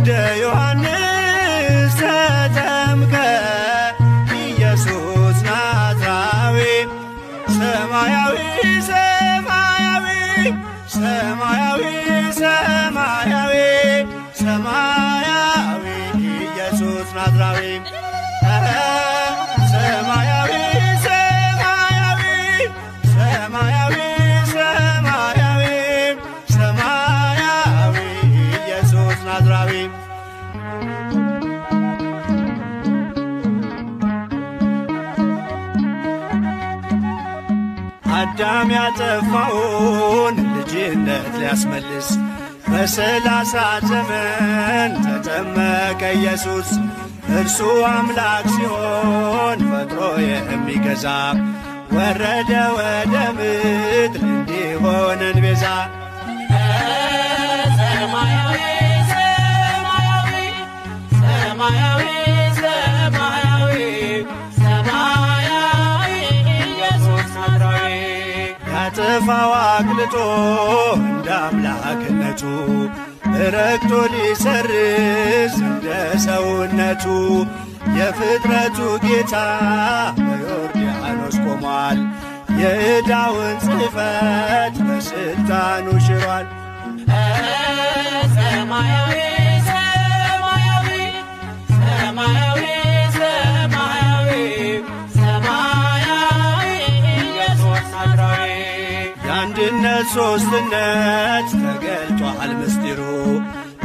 በእደ ዮሐንስ ተጠምቀ ኢየሱስ ናዝራዊ ሰማያዊ ሰማያዊ ሰማያዊ ሰማያዊ ሰማያዊ ኢየሱስ ናዝራዊ ሰማያዊ ሰማያዊ ሰማያዊ ሰማያዊ ሰማያዊ ኢየሱስ ናዝራዊ። አዳም ያጠፋውን ልጅነት ሊያስመልስ በ30 ዘመን ተጠመቀ ኢየሱስ። እርሱ አምላክ ሲሆን ፈጥሮ የሚገዛ ወረደ ወደ ምድር እንዲሆነን ቤዛ። ሰማያዊ ሰማያዊ ሰማያዊ ሰማያዊ ሰማያዊ ኢየሱስ ናዝራዊ። ያጠፋው አቅልጦ እንደ አምላክነቱ ረግጦ ሊሰርዝ እንደ ሰውነቱ የፍጥረቱ ጌታ በዮርዳኖስ ቆሟል። የዕዳውን ጽሕፈት በስልጣኑ ሽሯል። ሰማያዊ ሰማያዊ ሰማያዊ ሰማያዊ ሰማያዊ ኢየሱስ ናዝራዊ። የአንድነት ሦስትነት ተገልጧል ምስጢሩ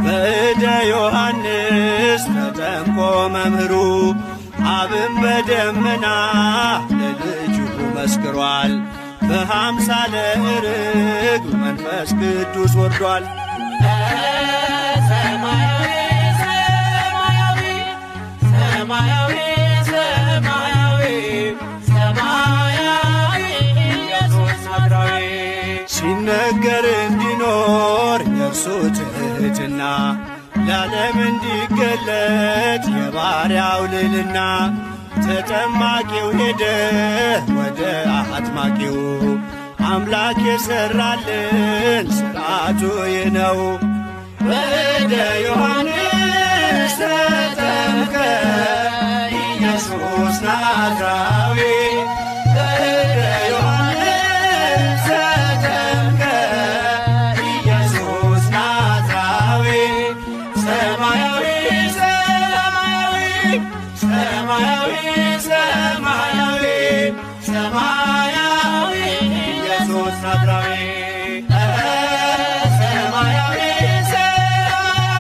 በእደ ዮሐንስ ተጠምቆ መምህሩ። አብን በደመና ለልጁ መስክሯል። በአምሳለ ርግብ መንፈስ ቅዱስ ወርዷል። ሰማያዊ ሰማያዊ ሰማያዊ ሰማያዊ ሰማያዊ ኢየሱስ ናዝራዊ። ሲነገር እንዲኖር የእርሱ ትሕትና ለዓለም እንዲገለጥ የባሪያው ልዕልና ተጠማቂው ሄደ ወደ አጥማቂው አምላክ የሠራልን ሥርዓቱ ይህ ነው። በእደ ዮሐንስ